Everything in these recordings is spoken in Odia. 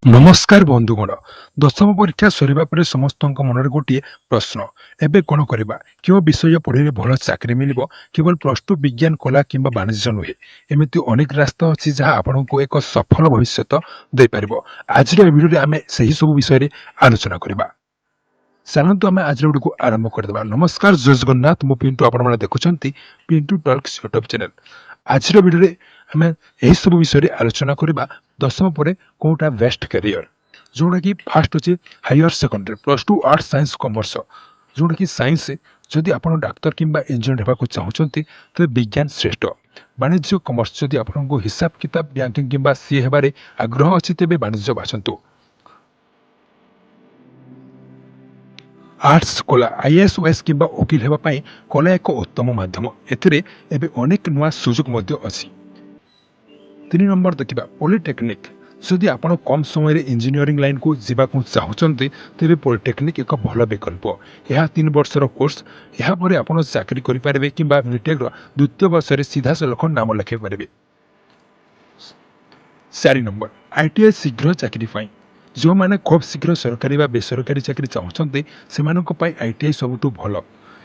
ନମସ୍କାର ବନ୍ଧୁଗଣ। ଦଶମ ପରୀକ୍ଷା ସରିବା ପରେ ସମସ୍ତଙ୍କ ମନରେ ଗୋଟିଏ ପ୍ରଶ୍ନ, ଏବେ କ'ଣ କରିବା? କେଉଁ ବିଷୟ ପଢ଼ିଲେ ଭଲ ଚାକିରି ମିଳିବ? କେବଳ +2, ବିଜ୍ଞାନ, କଳା କିମ୍ବା ବାଣିଜ୍ୟ ନୁହେଁ, ଏମିତି ଅନେକ ରାସ୍ତା ଅଛି ଯାହା ଆପଣଙ୍କୁ ଏକ ସଫଳ ଭବିଷ୍ୟତ ଦେଇପାରିବ। ଆଜିର ଏ ଭିଡ଼ିଓରେ ଆମେ ସେହି ସବୁ ବିଷୟରେ ଆଲୋଚନା କରିବା। ଚାଲନ୍ତୁ, ଆମେ ଆଜିର ଭିଡ଼ିଓକୁ ଆରମ୍ଭ କରିଦେବା। ନମସ୍କାର, ଜୟ ଜଗନ୍ନାଥ। ମୁଁ ପିଣ୍ଟୁ, ଆପଣମାନେ ଦେଖୁଛନ୍ତି ପିଣ୍ଟୁ ଟଲ୍କସ୍ ୟୁଟ୍ୟୁବ୍ ଚ୍ୟାନେଲ୍। ଆଜିର ଭିଡ଼ିଓରେ ଆମେ ଏହିସବୁ ବିଷୟରେ ଆଲୋଚନା କରିବା, ଦଶମ ପରେ କେଉଁଟା ବେଷ୍ଟ କ୍ୟାରିୟର। ଯେଉଁଟାକି ଫାଷ୍ଟ ଅଛି higher secondary, +2, arts, science, commerce. ଯେଉଁଟାକି ସାଇନ୍ସ, ଯଦି ଆପଣ ଡାକ୍ତର କିମ୍ବା ଇଞ୍ଜିନିୟର ହେବାକୁ ଚାହୁଁଛନ୍ତି, ତେବେ ବିଜ୍ଞାନ ଶ୍ରେଷ୍ଠ। ବାଣିଜ୍ୟ, କମର୍ସ, ଯଦି ଆପଣଙ୍କୁ ହିସାବ କିତାବ, ବ୍ୟାଙ୍କିଂ କିମ୍ବା ସିଏ ହେବାରେ ଆଗ୍ରହ ଅଛି, ତେବେ ବାଣିଜ୍ୟ ବାଛନ୍ତୁ। ଆର୍ଟସ, କଳା, ଆଇଏଏସ୍, ଓଏଏସ୍ କିମ୍ବା ଓକିଲ ହେବା ପାଇଁ କଳା ଏକ ଉତ୍ତମ ମାଧ୍ୟମ। ଏଥିରେ ଏବେ ଅନେକ ନୂଆ ସୁଯୋଗ ମଧ୍ୟ ଅଛି। 3 ନମ୍ବର ଦେଖିବା, ପଲିଟେକ୍ନିକ୍। ଯଦି ଆପଣ କମ୍ ସମୟରେ ଇଞ୍ଜିନିୟରିଂ ଲାଇନକୁ ଯିବାକୁ ଚାହୁଁଛନ୍ତି, ତେବେ ପଲିଟେକ୍ନିକ୍ ଏକ ଭଲ ବିକଳ୍ପ। ଏହା 3 ବର୍ଷର କୋର୍ସ। ଏହାପରେ ଆପଣ ଚାକିରି କରିପାରିବେ କିମ୍ବା ବିଟେକ୍ର ଦ୍ୱିତୀୟ ବର୍ଷରେ ସିଧାସଳଖ ନାମ ଲେଖାଇ ପାରିବେ। 4 ନମ୍ବର, ଆଇଟିଆଇ, ଶୀଘ୍ର ଚାକିରି ପାଇଁ। ଯେଉଁମାନେ ଖୁବ୍ ଶୀଘ୍ର ସରକାରୀ ବା ବେସରକାରୀ ଚାକିରି ଚାହୁଁଛନ୍ତି, ସେମାନଙ୍କ ପାଇଁ ଆଇଟିଆଇ ସବୁଠୁ ଭଲ।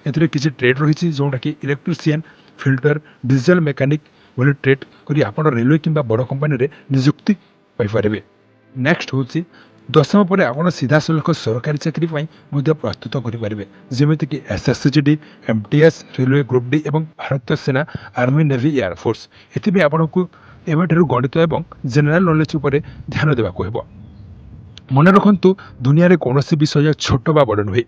ଏଥିରେ କିଛି ଟ୍ରେଡ୍ ରହିଛି, ଯେଉଁଟାକି ଇଲେକ୍ଟ୍ରିସିଆନ୍, ଫିଟର, ଡିଜେଲ ମେକାନିକ୍ ଭଳି ଟ୍ରେଡ୍ କରି ଆପଣ ରେଲୱେ କିମ୍ବା ବଡ଼ କମ୍ପାନୀରେ ନିଯୁକ୍ତି ପାଇପାରିବେ। ନେକ୍ସଟ ହେଉଛି, ଦଶମ ପରେ ଆପଣ ସିଧାସଳଖ ସରକାରୀ ଚାକିରି ପାଇଁ ମଧ୍ୟ ପ୍ରସ୍ତୁତ କରିପାରିବେ, ଯେମିତିକି SSC GD, MTS, railway group D ଏବଂ ଭାରତୀୟ ସେନା, ଆର୍ମି, ନେଭି, ଏୟାରଫୋର୍ସ। ଏଥିପାଇଁ ଆପଣଙ୍କୁ ଏବେଠାରୁ ଗଣିତ ଏବଂ ଜେନେରାଲ ନଲେଜ ଉପରେ ଧ୍ୟାନ ଦେବାକୁ ହେବ। ମନେ ରଖନ୍ତୁ, ଦୁନିଆରେ କୌଣସି ବିଷୟ ଛୋଟ ବା ବଡ଼ ନୁହେଁ।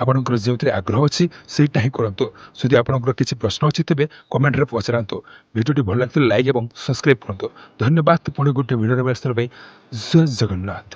ଆପଣଙ୍କର ଯେଉଁଥିରେ ଆଗ୍ରହ ଅଛି, ସେଇଟା ହିଁ କରନ୍ତୁ। ଯଦି ଆପଣଙ୍କର କିଛି ପ୍ରଶ୍ନ ଅଛି, ତେବେ କମେଣ୍ଟରେ ପଚାରନ୍ତୁ। ଭିଡ଼ିଓଟି ଭଲ ଲାଗିଥିଲେ ଲାଇକ୍ ଏବଂ ସବସ୍କ୍ରାଇବ୍ କରନ୍ତୁ। ଧନ୍ୟବାଦ। ପୁଣି ଗୋଟେ ଭିଡ଼ିଓରେ ବ୍ୟସ୍ତ ପାଇଁ ଜୟ ଜଗନ୍ନାଥ।